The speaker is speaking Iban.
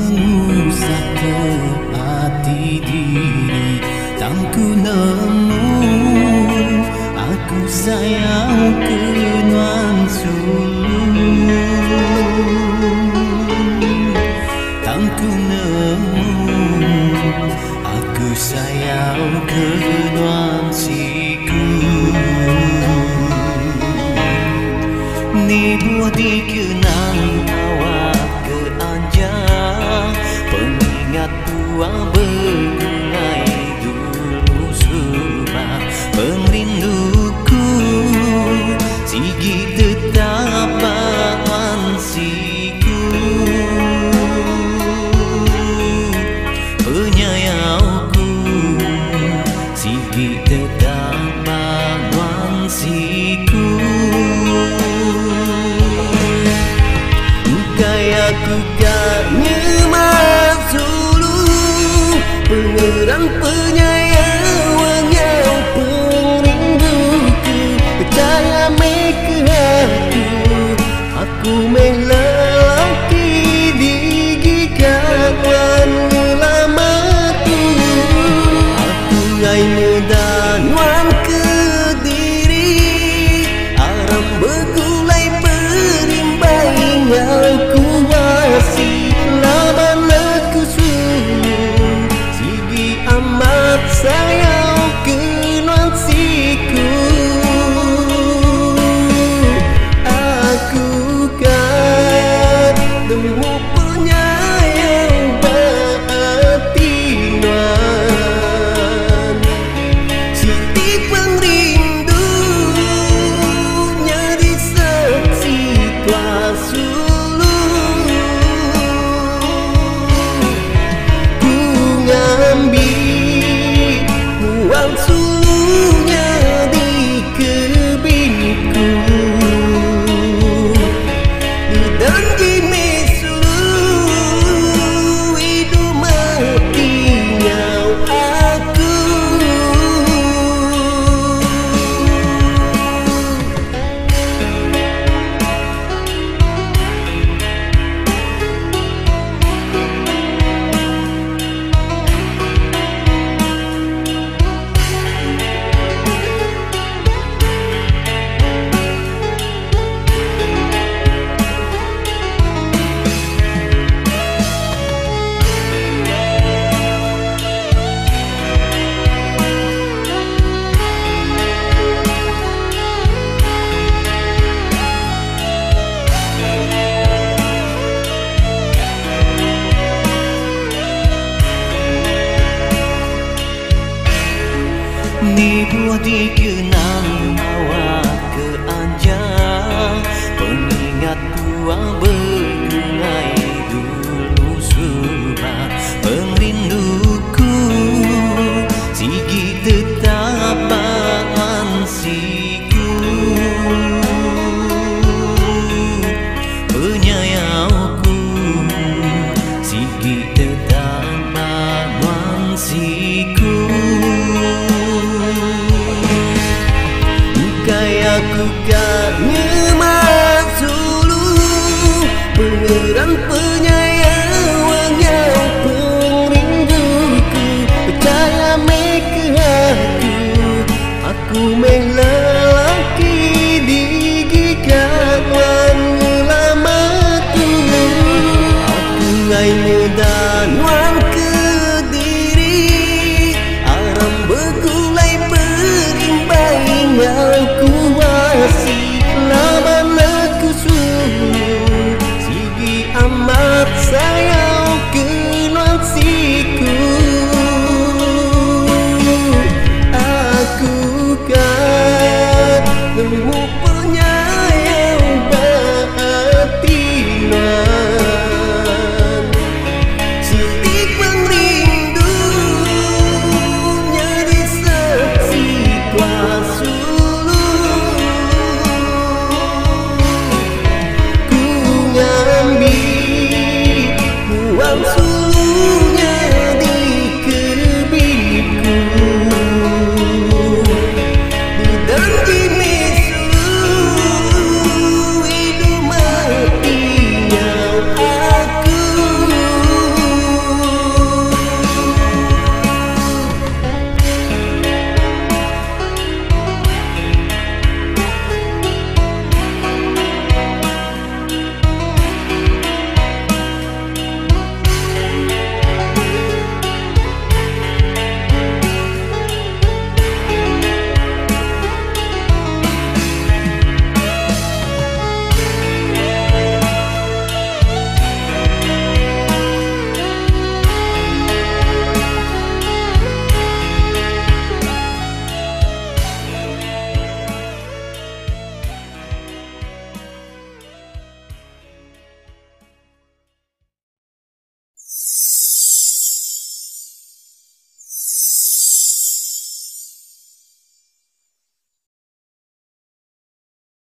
Penusah ke ati diri Tang ku nemu Aku sayau ke nuan sulu Tang ku nemu Aku sayau ke nuan siku Nibuh dikenang awak ke aja Pengingat tua begulai dulu suba Pengerinduku sigi tetap ba nuan siku Penyayau ku sigi tetap ba nuan siku. Ukai aku ka nyema sulu Pengeran penyayau enggau pengerindu ku Pechaya meh ke aku Aku meh lelaki digiga nuan ngelama tu. Aku ngai meda nuan kediri Aram begulai berimbai enggau ku asi Laban aku sulu sigi amat sayau ke nuan siku. Aku ka nemu penyayau ba ati nuan. Siti pengerindu nyadi saksi tua sulu. Ku ngambi nuan sulu nyadi ke bini ku. Didanji meh sulu idup mati nyau aku. Nibuh dikenang awak ke aja Pengingat tua begulai dulu suba Pengerinduku sigi tetap ba nuan siku Penyayau ku sigi tetap ba nuan siku. Ukai aku ka nyema sulu Pengeran penyayau enggau pengerindu ku Pechaya meh ke aku Aku meh lelaki digiga nuan ngelama tu. Aku ngai meda nuan kediri Aram begulai berimbai enggau ku asi Laban aku sulu sigi amat sayau ke nuan siku. Aku ka nemu penyayau ba ati nuan. Siti pengerindu nyadi saksi tua sulu. Ku ngambi nuan sulu.